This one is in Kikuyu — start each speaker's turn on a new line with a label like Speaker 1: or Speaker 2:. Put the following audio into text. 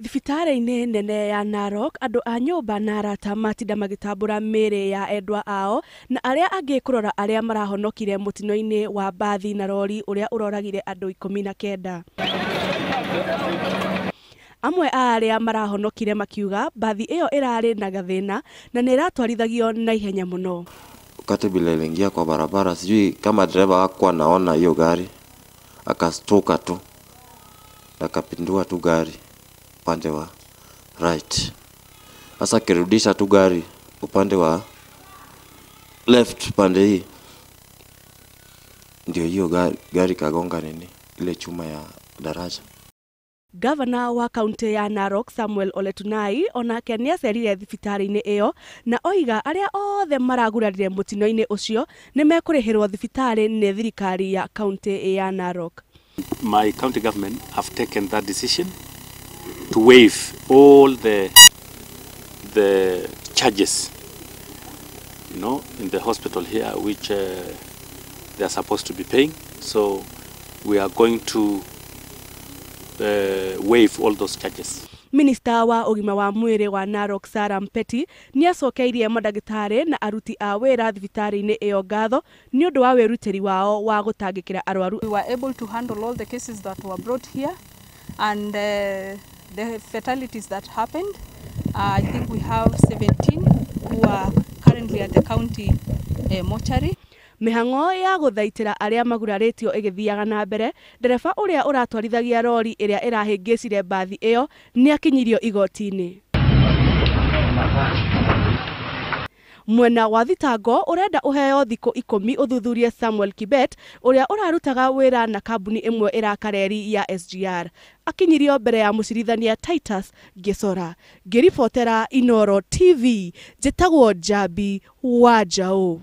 Speaker 1: Thibitarĩ-inĩ nene ya Narok, andũ a nyũmba na arata matinda magĩtambũra mĩĩrĩ ya endwa ao na arĩa angĩ kũrora arĩa marahonokire mũtino-inĩ wa mbathi na rori ũrĩa ũroragire andũ 19. Amwe a arĩa marahonokire makiuga mbathi ĩyo ĩrarĩ na gathĩna na nĩ ĩratwarithagio na ihenya mũno.
Speaker 2: Wakati vile iliingia kwa barabara, sijui kama dereva hakuwa anaona hiyo gari, akastuka tu akapindua tu gari upande wa right. Sasa akirudisha tu gari upande wa left, pande hii ndio hiyo gari kagonga nini ile chuma ya daraja.
Speaker 1: Gavana wa kaunti ya Narok Samuel Ole Tunai onake nĩacerire thibitarĩ-inĩ ĩyo na oiga arĩa othe maragurarire mũtino-inĩ ũcio nĩmekũrĩhĩrwo thibitarĩ nĩ thirikari ya kaunti ya Narok.
Speaker 3: My county government have taken that decision to waive all the charges, you know, in the hospital here, which they are supposed to be paying. So we are going to waive all those charges.
Speaker 1: Minista wa ũgima wa mwĩrĩ wa Narok Sarah Mpeti nĩacokeirie mandagĩtarĩ na aruti a wĩra thibitarĩ-inĩ ĩyo ngatho nĩ ũndũ wa wĩrutĩri wao wa gũtangĩkĩra arwaru.
Speaker 4: We were able to handle all the cases that were brought here and the fatalities that happened. I think we have 17 who are currently at the county mortuary.
Speaker 1: Mĩhang'o ya gũthaitĩra arĩa magurarĩtio ĩgĩthiaga na mbere, ndereba ũrĩa ũratwarithagia rori ĩrĩa ĩrahĩngĩcire mbathi ĩyo nĩakinyirio igoti-inĩ. Mwena wa thitango ũrenda ũheo thikũ 10 ũthuthurie Samuel Kibet ũrĩa ũrarutaga wĩra na kambuni ĩmwe ĩraka reri ya SGR. Akinyirio mbere ya mũcirithania Titus Gesora. Ngĩribotera Inooro TV, njĩtagwo Njambi wa Njaũ.